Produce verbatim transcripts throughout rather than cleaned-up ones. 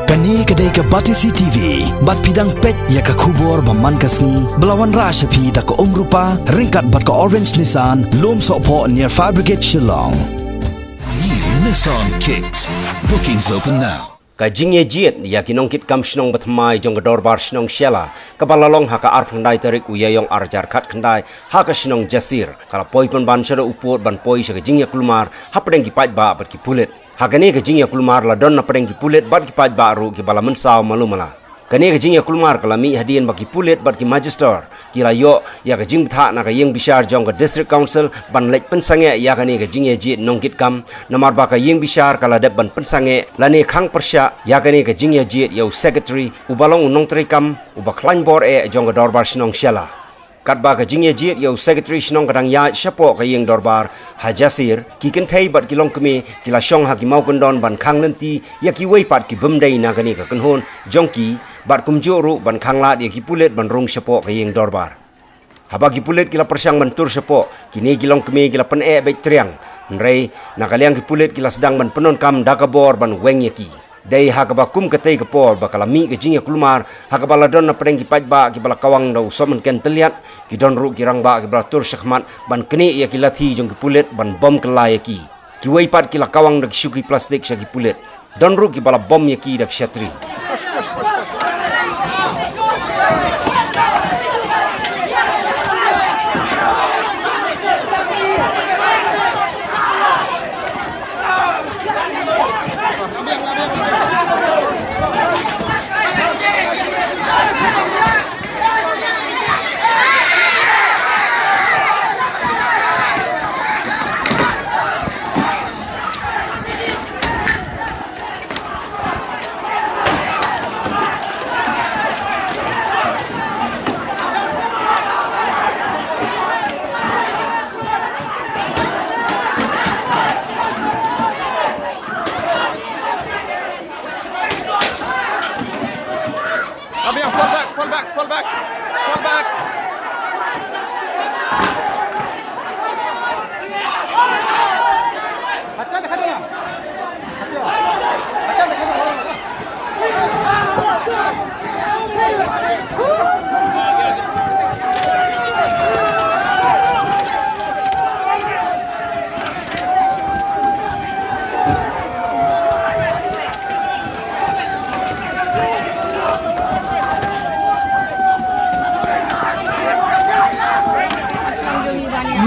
Kane ka dei ka Batesi T V, bad phi dang peit ïa ka khubor ba man ka sngi, ba la wanrah sha phi da ka Umrupa, ryngkat bad ka Orange Nissan, Lum Sohphoh near Fire Brigade Shillong. New Nissan Kicks. Bookings open now. Ka jingïajied ïa ki nongkitkam shnong bathymmai jong ka Dorbar Shnong Shella, kaba la long ha ka arphew khyndai tarik u Ïaïong arhajar khatkhyndai, ha ka shnong Jasir, ka la poi pynban shaduh u pud ban poi sha ka jingïakulmar hapdeng ki paidbah bad ki pulit. Ha kane ka jingïakulmar la don napdeng ki pulit bad ki paidbah ruh kiba la mynsaw malu mala. Kane ka jingïakulmar ka la mih hadien ba ki pulit bad ki magistrate ki la ïoh ïa ka jingbthah na ka ïing bishar jong ka District Council ban leit pynsangeh ïa kane ka jingïajied nongkitkam, namar ba ka ïing bishar ka la dep ban pynsangeh lane khang pyrshah ïa kane ka jingïajied ïa u secretary uba long u nongtrei kam uba khlaiñ bor eh jong ka Dorbar Shnong Shella. Katba ka jingïajied ïa u secretary shnong ka dang ïaid shapoh ka ïing dorbar ha Jasir, ki kynthei bad ki longkmie ki la shong ha ki mawkyndon ban khang lynti ïa kiwei pat ki bym dei na kane ka kynhun jong ki, bad kumjuh ruh ban khang lad ïa ki pulit ban rung shapoh ka ïing dorbar. Haba ki pulit ki la pyrshang ban tur shapoh, kine ki longkmie ki la pyneh beit triang. Hynrei na ka liang ki pulit ki la sdang ban pyndonkam da ka bor ban weng ïa ki. Dei ha kaba kum katei ka por ba ka la mih ka jingïakulmar, ha kaba la don napdeng ki paidbah kiba la kawang da u Sohmynken Tylliat, ki don ruh ki rangbah kiba la tur shakhmat ban knieh ïa ki lathi jong ki pulit ban bom kylla ïa ki. Kiwei pat ki la kawang da ki shuki plastik sha ki pulit. Don ruh kiba la bom ïa ki da ki shatri. Abia, fall back, fall back, fall back, fall back.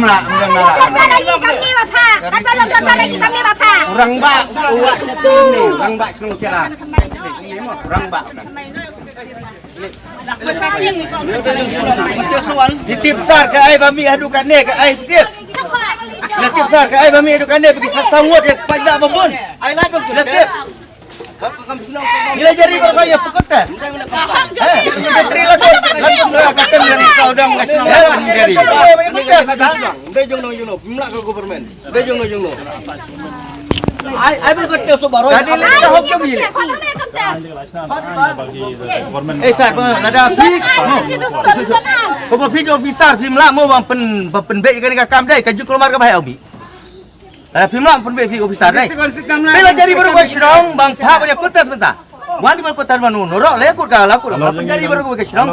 Mla, mla, mla. Orang ba, uwa satu ni, orang ba satu sila. Orang ba. Phi tip sar ka ai ba mih haduh katne ka ai, phi tip. Phi tip sar ka ai ba mih haduh katne, phi tip sar ngut ïa paidbah ba bun. Ai lad ba phi tip. Ngi la jari baroh ka ïa phi contest. Heh, ngi la jari la contest. Lam pun la ka tem ïa ka udang ka shnong la pun jari. Dei jong no jong no, phi mlak ka government. Dei jong no jong no. Ai, ai ba contest so baroh. Jadi le ka hok jong ngi. Eh, sar, ba, lada phi, mo. Ko ba phi officer, phi mlak mo ban pyn, ban pynbeit kane ka kam dei, ka jingkulmar kaba heh u mih. Lada phi mlak pynbeit phi officer dei. Phi la jari baroh ka shnong, ban phah ban ïa contest mynta. Wan di ban contest ban u, norok le kut ka la kut, ban jari baroh ka shnong.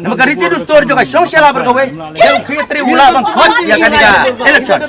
Namar ka riti dustur jong ka shnong Shella baroh kawei. Ïa u secretary u lah ban khot ïa kane ka election.